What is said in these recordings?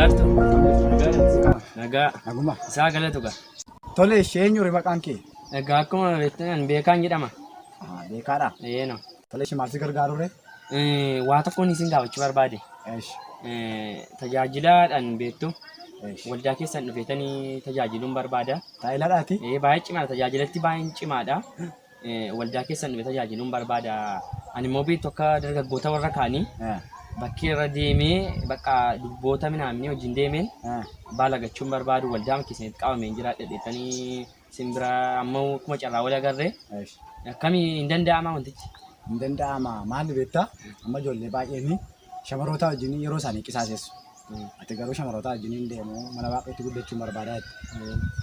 Nagaattu. Nagaa. Naguma. Isaa galatu gaa. Tole ishee eenyu maqaan kee? Egaa akkuma beektan beekaan jedhama. Ah, beekaadha. Eeno. Tole ishee maal si gargaaru ree? Waa tokkoon isin gaafachuu barbaade. Eesh. Tajaajilaadhaan beektu. Eesh. Waldaa keessan dhufeetanii tajaajiluun barbaada. Taayilaadhaati? Baay'ee cimaadha. Tajaajilatti baay'een cimaadha. Waldaa keessan dhufe tajaajiluun barbaada. Ani immoo beektu akka dargaggoota warra kaanii bakkee irra deemee bakka dubboota minaamni wajjin deemeen baala gachuun barbaadu waldaa keessanitti qabameen jiraadha dheetanii isin bira amma akkuma carraa wal agarree Eesh. akkamii hin danda'ama wantichi. Hin danda'ama. Maali beektaa? Amma ijoollee baay'een shamarroota wajjin yeroo isaanii qisaasessu. Ati garuu shamarroota wajjin hin deemu mana waaqayyootti guddachuun barbaadaa jette.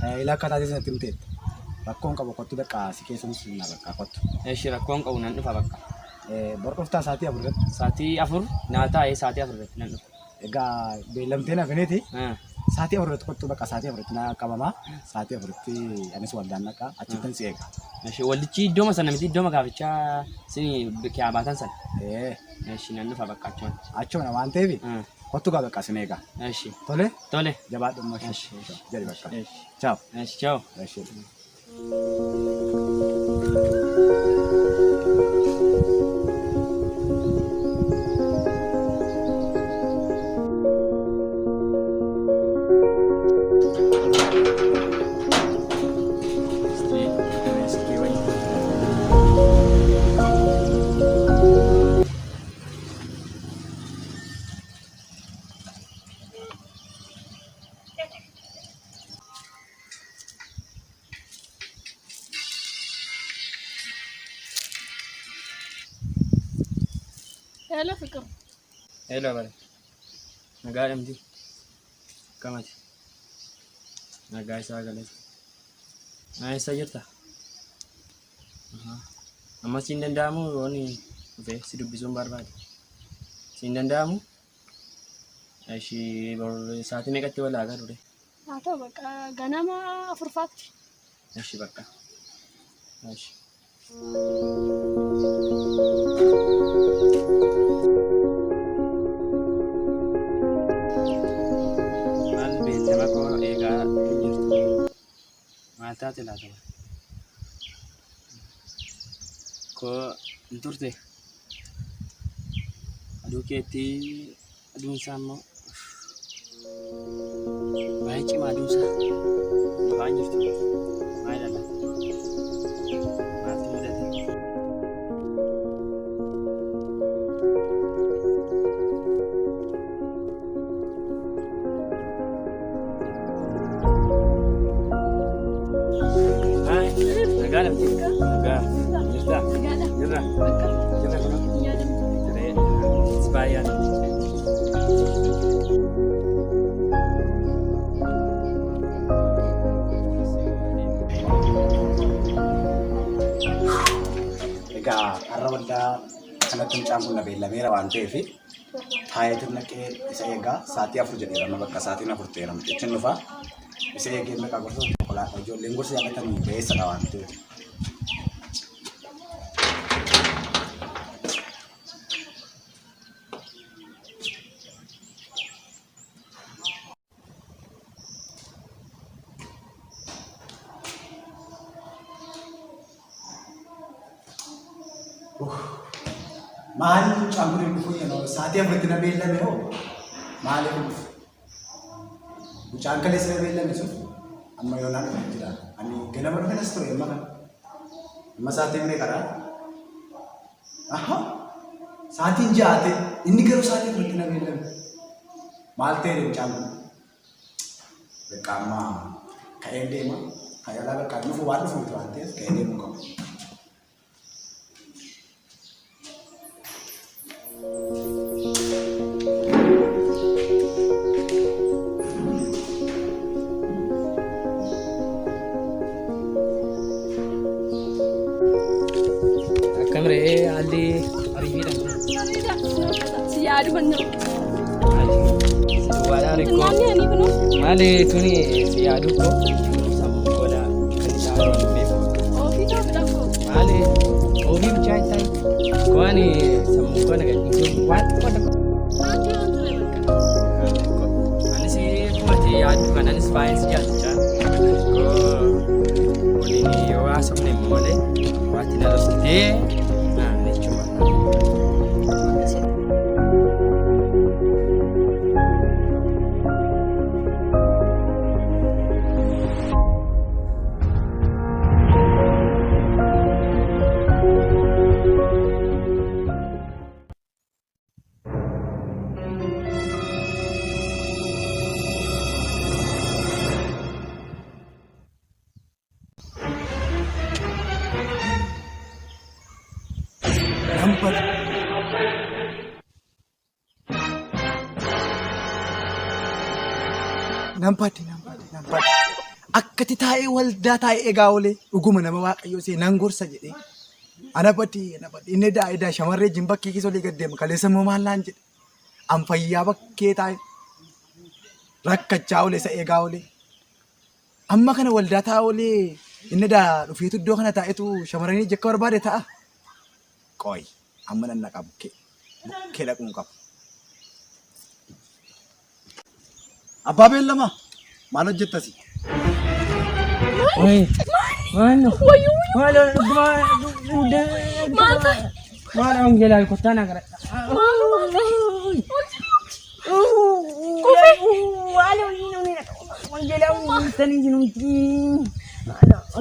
Tajaajila akka taatee sanatti himteetta. Rakkoon qabu kottu bakka si keessa na bakka kottu. Eeshi rakkoon qabu nan dhufa bakka. Bor dhuftaa sa'aatii 4 irratti. Sa'aatii 4 naa taa'ee sa'aatii 4 irratti nan dhufa. Egaa beellamtee na fineeti. Sa'aatii 4 irratti kottu bakka sa'aatii 4tti na qabama. Sa'aatii 4tti anis waldaan dhaqa achittan si eega. Eeshi waldichi iddooma sana miti iddooma gaafichaa isin kiyaa baatan sana. Ee Eeshi nan dhufa bakka achumatti. Achuma waan ta'eef kottu gaa bakka sin eega. Eeshi. Tole Tole. jabaadhu immoo Eeshi. jedhi bakka. Eeshi. Ciao. Eeshi ciao. Eeshi. Hello ፍቅር Hello bare. Nagaa dhamti. Akkamati? Nagaa isaa galata. Naa eessa jirta? Amma siin danda'amu yoon dhufee si dubbisuun barbaade. Siin danda'amu? Ishii bor sa'aatii meeqatti wal agarru ree? Haa ta'u bakka ganama afurfaatti. Ishi bakka. Ishi. Maal beellama koo eegaa hin jirtu. Maal taate laata? Koo hin turte. Aduu keetti aduun isaa immoo baay'ee cimaa aduun isaa. Lafaan jirtu. Maal ilaala? Maaltu mudate? Hai, nagaa dha miti? Nagaa. Jirta? Jirra. Jirra kunoo. Jiree. Si baay'ee yaadadha. Egaa har'a waldaa kanatti mucaan kun na beellameera waan ta'eef Taayeetin dhaqee isa eegaa sa'aatii 4 jedheera amma bakka sa'aatiin 4 ta'eera mucichi hin dhufa. Isa eegee meeqa gorsa tokko laata ijoolleen gorsa jaallatanii ba'eessadha waan ta'eef. Maali mucaan kun hin dhufu yeroo sa'aatii afuritti na beellame hoo maaliif hin dhufu? Mucaan kaleessa na beellame sun amma yoonaa dhufe jira. Ani ganama dhufe nas ture amma kana. Amma sa'aatiin meeqadha? Aha! Sa'aatiin ja'a ta'e inni garuu sa'aatii afuritti na beellame. Maal ta'e mucaan kun? Bakka amma ka'een deema. Ka'ee bakka dhufu waan dhufu miti waan ta'eef ka'ee deemuu qaba. Akkam ree haalli ariifiidha. Bareeda. Si yaadu kan jiru. Duwwaadhaa rikkoo. Naanni ani kunoo. Maali tuni si yaaduu koo sammuu koodha kan isaa yeroo hin beeku. Ofii ta'uu fedhan koo. Maali ofii bichaa hin taane koo ani sammuu koo na gadhiisuu waan xiqqoo tokko. Naanni waan ture bakka. Anis Yaadu kananis baay'een si jaalachaa. Waliin yoo haasofne immoo malee waati na dhoksitee naan jechuu barbaada. Nan bada. Nan bade, nan bade, nan bade. Akkati taa'ee waldaa taa'ee egaa oolee dhuguma nama waaqayyoo see nan gorsa jedhee. Ana bade, ana bade. Inni daa edaa shamarree wajjin bakkee keessa olii gad deema. Kaleessa immoo maal naan jedhe. An fayyaa bakkee taa'e rakkachaa oolee isa eegaa oolee. Amma kana waldaa taa'aa oolee inni daa dhufeetu iddoo kana taa'etu shamarranii ija akka barbaade ta'a. Qoy amma nan dhaqaa bukkee. Bukkee dhaquun qabu. Abbaa beellamaa maal hojjettasi? Maal? Maal? Maal ta'e? Maal wangeelaa kottaa naa gara.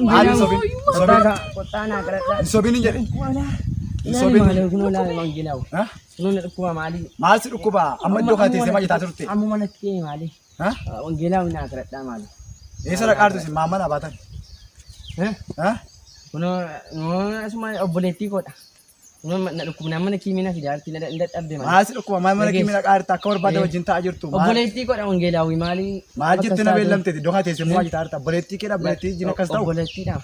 Maal hin sobin? Kottaa naa gara. Hin sobin hin jedhe. Hin sobin. Maal Ha? Maal si dhukkuba? Amma iddoo kana teessee maal jettaa turte? Amma natti kee maali? Ha? Wangeelaa naa kadhadhaa maali? Eessa dhaqaa jirtu isin maal mana baatan? Ha? Kunoo asuma obboleettii koodha. Kunoo na dhukkubnaan mana kiimina fidaarti na dadhabde maali? Maal si dhukkuba? Maal mana Dhageessi. kiimina dhaqaa jirta? Akka barbaade Eh. wajjin taa'aa jirtu. Maal Obboleettii koodha wangeelaawwi maali? maal jettee na beellamteeti? Iddoo kana teessee maal jettaa jirta? Obboleettii keedha obboleettii wajjin akkas ta'u? Obboleettiidha.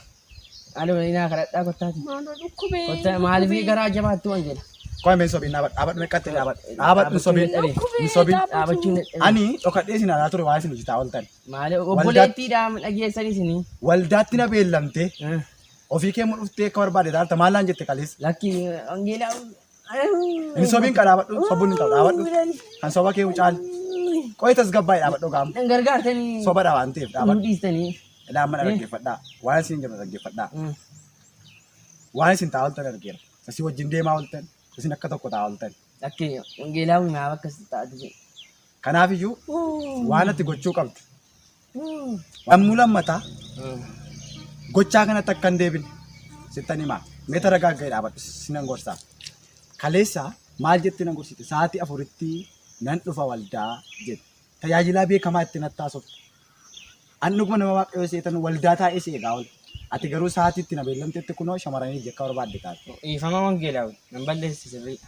Haaluma naa kadhadhaa kottaati. Maaloo dhukkubee. Kottaa maaliif garaa jabaattu wangeela? Qoy mee hin sobin dhaabadhu. Dhaabadhu meeqatti dhaabadhu. Dhaabadhu hin sobin. Hin sobin. Dhaabachuun dadhabe. Ani dhokadhee isin alaa ture waa isin hojjetaa ooltan. Maali obboleettiidha dhageessanii isinii. Waldaatti na beellamtee ofii kee immoo dhuftee akka barbaade taata maal naan jette kaleessa. Lakki wangeelaa. Hin sobiin ka dhaabadhu sobuun hin ta'u dhaabadhu. Kan soba kee caali. Qoy tasgabbaa'ee dhaabadhu gaama. Nan gargaartanii. Sobadha waan ta'eef Nu dhaabadhu. dhiistanii. Ilaa mana dhaggeeffadhaa. Waan isin jedhu dhaggeeffadhaa. Waan isin taa'aa ooltan argeera. Isin wajjin deemaa ooltan. Isin akka tokko taa'aa ooltan. Lakki wangeelaa maaf akkas taatu. Kanaafiyyuu waan ati gochuu qabdu. Lammuu lammataa gochaa kanatti akka hin deebine sittan himaa. Mee taragaagga'i dhaabadhu sinan gorsaa. Kaleessa maal jettee na gorsite? Sa'aatii afuritti nan dhufa waldaa jette. Tajaajilaa beekamaa itti natti haasofte. An dhuguma nama waaqayyoo seetan waldaa taa'ee si eegaa oole. Ati garuu sa'aatii itti na beellamtetti kunoo shamarranii ija akka barbaadde taate. Dhiifama wangeelaawi nan balleesse sirriidha.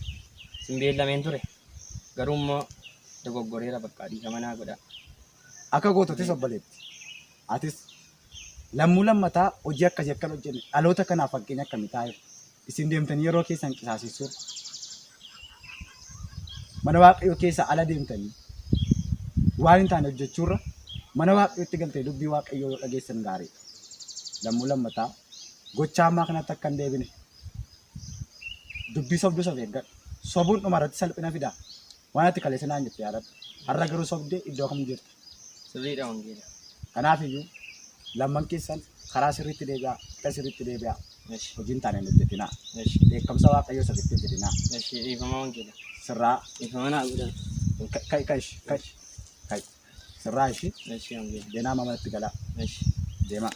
Sin beellameen ture. Garuu immoo dogoggoreera bakka dhiifama naa godhaa. Akka goototis obboleetti. Atis lammuu lammataa hojii akkasii akka hin hojjenne dhaloota kanaaf fakkeenya akkamii taa'eef isin deemtanii yeroo keessan qisaasessuu mana waaqayyoo keessa ala deemtanii waan hin taane hojjechuurra mana waaqayyootti galtee dubbii waaqayyoo yoo dhageessan gaariidha. Lammuu lammataa gochaa ammaa kanatti akka hin deebine dubbii sobdus of eeggadhu. Sobuun dhuma irratti salphina fida. Waan ati kaleessa naan jette yaadadhu. Har'a garuu sobdee iddoo kam jirta? Sirriidha wangeela. Kanaaf iyyuu lamman keessan karaa sirriitti deebi'aa, qixa sirriitti deebi'aa. Eshi. Hojii hin taane hin hojjetinaa. Eshi. Dheekkamsa Waaqayyoo ofitti hin fidinaa. Eshi dhiifama wangeela. Sirraa Dhiifama naa godhaa. ka'i ka'i ishi ka'i ka'i. Sirraa ishi Eshi wangeela. deemaa manatti galaa. Eshi. Deemaa.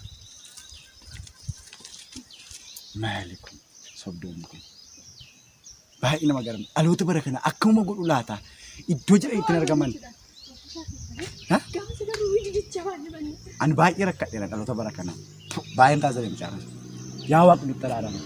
Maali kun sobdoonni kun? Baay'ee nama garama. Dhaloota bara kana akkuma godhu laata? Iddoo jedhanitti hin argaman. Ha? Gaafa garuu ijjicha baay'ee banne. Ani baay'ee rakkadheera dhaloota bara kana. Baay'een taasisa mucaa kana. Yaa Waaqni nutti araarama.